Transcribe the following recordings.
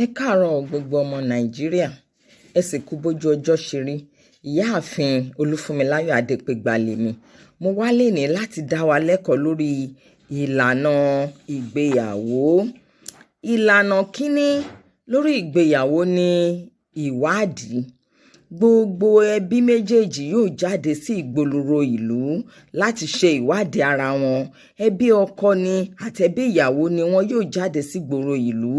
Ẹ káàárọ̀ gbogbo ọmọ Nàìjíríà, ẹ sì kú bójú ọjọ́ ṣe rí. Ìyáàfin Olúfúnmiláyọ̀ Adépégbà lèmi. Mo wá lénìí láti dá wa lẹ́kọ̀ọ́ lórí ìlànà ìgbéyàwó. Ìlànà kínní lórí ìgbéyàwó ni ìwádìí. Gbogbo ẹbí méjèèjì yóò jáde sí ìgboro ìlú láti ṣe ìwádìí ara wọn. Ẹbí ọkọ ni àti ẹbí ìyàwó ni wọn yóò jáde sí ìgboro ìlú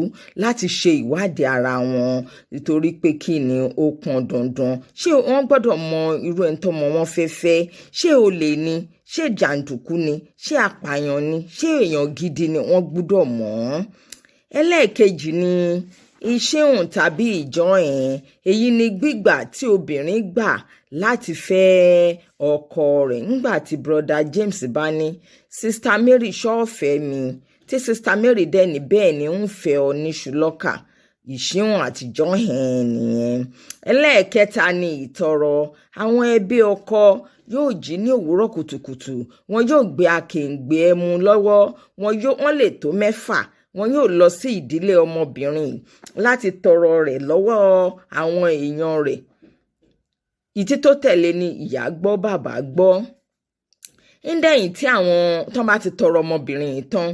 láti ṣe ìwádìí ara wọn, nítorí pé kí ni, ó pọn dandan. Ṣé wọ́n gbọ́dọ̀ mọ irú ẹni tọ́mọ wọn fẹ́ fẹ́? Ṣé olè ni? Ṣé jàǹdùkú ni? Ṣé apààyàn ni? Ṣé èèyàn gidi ni? Wọ́n gbọ́dọ̀ mọ̀ ọ́n. Ẹlẹ́ẹ̀kejì ni ìṣehùn tàbí ìjọ́hìn. Èyí ni gbígbà tí obìnrin gbà láti fẹ́ ọkọ rẹ̀. Nígbà tí Brother James bá ní, "Sister Mary, ṣó fẹ́ mi?" tí Sister Mary dẹ̀ ní, "Bẹ́ẹ̀ ni, ń fẹ́ ọ níṣu lọ́kà," ìṣíhùn àti ìjọ́hìn nìyẹn. Ẹlẹ́ẹ̀kẹta ni ìtọrọ. Àwọn ẹbí ọkọ yóò jí ní òwúrọ̀ kùtùkùtù, wọn yóò gbé akèǹgbè ẹmu lọ́wọ́, wọ́n lè tó 6. Wọn yóò lọ sí ìdílé ọmọbìnrin láti tọrọ rẹ̀ lọ́wọ́ àwọn èèyàn rẹ̀. Ìtí tó tẹ̀lé ni ìyá gbọ́, bàbá gbọ́. Ńdẹ̀yìn tí àwọn tán bá ti tọrọ ọmọbìnrin yìí tán,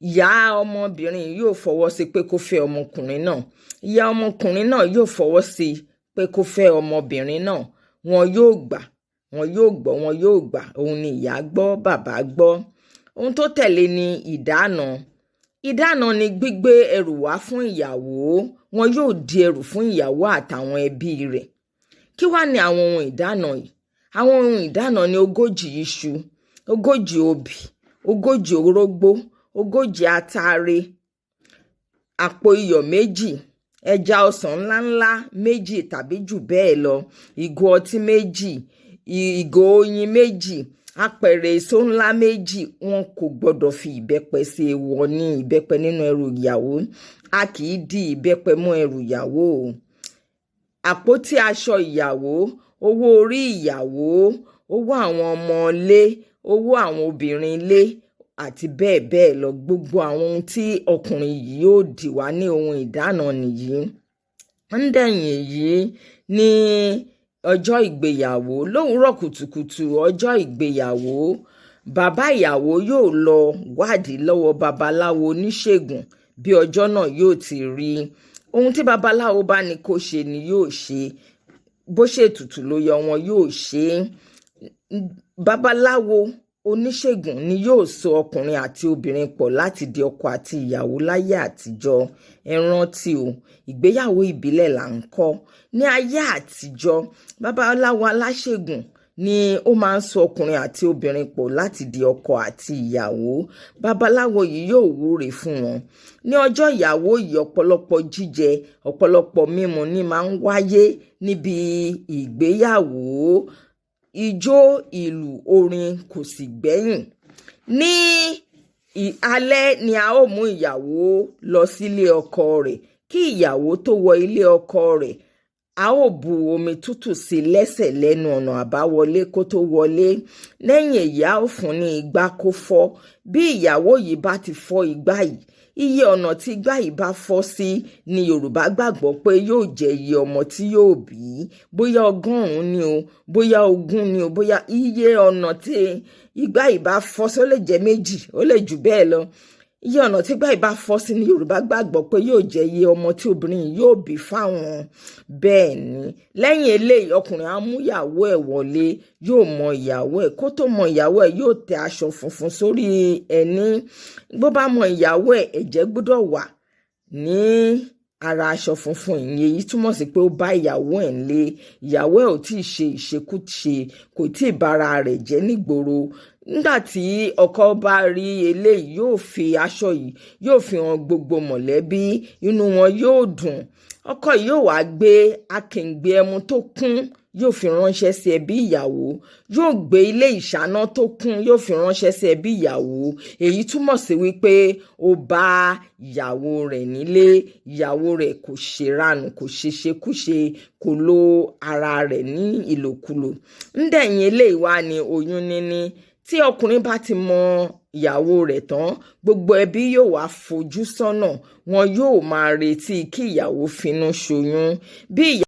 ìyá ọmọbìnrin yóò fọwọ́ sí pé kó fẹ́ ọmọkùnrin náà, ìyá ọmọkùnrin náà yóò fọwọ́ sí pé kó fẹ́ ọmọbìnrin náà. Wọn yóò gbà, wọn yóò gbọ́, wọn yóò gbà. Òun ni ìyá gbọ́, bàbá gbọ́. Ohun tó tẹ̀lé ni ìdáná. Ìdáná ni gbígbé ẹrù wá fún ìyàwó. Wọn yóò di ẹrù fún ìyàwó àtàwọn ẹbí rẹ̀. Kí wá ní àwọn ohun ìdáná yìí? Àwọn ohun ìdáná ní 40 iṣu, 40 obì, 40 orógbó, 40 ataare, àpò iyọ̀ 2, ẹja ọsàn ńláńlá 2 tàbí jù bẹ́ẹ̀ lọ, ìgò ọtí 2, ìgò oyin 2, apẹ̀rẹ̀ èso ńlá 2. Wọn kò gbọ́dọ̀ fi ìbẹ́pẹ sí. Èèwọ̀ ní ìbẹ́pẹ nínú ẹrù ìyàwó. A kì í di ìbẹ́pẹ mọ́ ẹrù ìyàwó o. Àpótí aṣọ ìyàwó, owó orí ìyàwó, owó àwọn ọmọ ilé, owó àwọn obìnrin ilé àti bẹ́ẹ̀ bẹ́ẹ̀ lọ. Gbogbo àwọn ohun tí ọkùnrin yìí yóò dì wá ní ohun ìdáná nìyí. Ń dẹ̀yìn èyí ní ọjọ́ ìgbéyàwó, lówùúrọ̀ kùtùkùtù ọjọ́ ìgbéyàwó, bàbá ìyàwó yóò lọ wádìí lọ́wọ́ babaláwo oníṣègùn bí ọjọ́ náà yóò ti rí. Ohun tí babaláwo bá ní kó ṣe ni yóò ṣe. Bó ṣe ètùtù ló yọ, wọn yóò ṣe é. Babaláwo oníṣègùn ni yóò so ọkùnrin àti obìnrin pọ̀ láti di ọkọ àti ìyàwó láyé àtijọ́. Ẹ rántí o, ìgbéyàwó ìbílẹ̀ là ń kọ́. Ní ayé àtijọ́, babaláwo aláṣègùn ni ó máa ń so ọkùnrin àti obìnrin pọ̀ láti di ọkọ àti ìyàwó. Babaláwo yìí yóò wúre fún wọn. Ní ọjọ́ ìyàwó yìí, ọ̀pọ̀lọpọ̀ jíjẹ, ọ̀pọ̀lọpọ̀ mímu ní máa ń wáyé níbi ìgbéyàwó. Ijó, ìlù, orin kò sì gbẹ́yìn. Ní alẹ́ ni a ó mú ìyàwó lọ sílé ọkọ rẹ̀. Kí ìyàwó tó wọ ilé ọkọ rẹ̀, a ó bu omi tútù sí i lẹ́sẹ̀ lẹ́nu ọ̀nà àbáwọlé kó tó wọlé. Lẹ́yìn èyí, a ó fún ní igbá kó fọ́. Bí ìyàwó yìí bá ti fọ́ igbá yìí, iye ọ̀nà tí igbá yìí bá fọ́ sí ni Yorùbá gbàgbọ́ pé yóò jẹ́ iye ọmọ tí yóò bí. Bóyá 100 ni o, bóyá 20 ni o, bóyá iye ọ̀nà tí igbá yìí bá fọ́ sí, ó lè jẹ́ 2, ó lè jù bẹ́ẹ̀ lọ. Iye ọ̀nà tí igbá yìí bá fọ́ sí ni Yorùbá gbàgbọ́ pé yóò jẹ́ iye ọmọ tí obìnrin yìí yóò bí fáwọn. Bẹ́ẹ̀ ni, lẹ́yìn eléyìí, ọkùnrin á mú ìyàwó ẹ̀ wọlé, yóò mọ ìyàwó ẹ̀. Kó tó mọ ìyàwó ẹ̀, yóò tẹ aṣọ funfun sórí ẹní. Bó bá mọ ìyàwó ẹ̀, ẹ̀jẹ̀ gbọ́dọ̀ wà ní ara aṣọ funfun ìyẹn. Èyí túmọ̀ sí pé ó bá ìyàwó ẹ̀ lé, ìyàwó ẹ̀ ò tí ì ṣe ìṣekúṣe, kò tí ì bára rẹ̀ jẹ́ nígboro. Nígbà tí ọkọ bá rí eléyìí, yóò fi aṣọ yìí, yóò fi hàn gbogbo mọ̀lẹ́bí, inú wọn yóò dùn. Ọkọ yìí yóò wá gbé akèǹgbè ẹmu tó kún, yóò fi ránṣẹ́ sí ẹbí ìyàwó. Yóò gbé ilé ìṣáná tó kún, yóò fi ránṣẹ́ sí ẹbí ìyàwó. Èyí túmọ̀ sí wípé ó bá ìyàwó rẹ̀ nílé, ìyàwó rẹ̀ kò ṣèranù, kò ṣeṣekúṣe, kò lo ara rẹ̀ ní ìlòkulò. Ńdẹ̀yìn eléyìí wá ní oyún níní. Tí Tí ọkùnrin bá ti mọ ìyàwó rẹ̀ tán, gbogbo ẹbí yóò wá fojú sọ́nà, wọn yóò máa retí kí ìyàwó finú ṣoyún bí.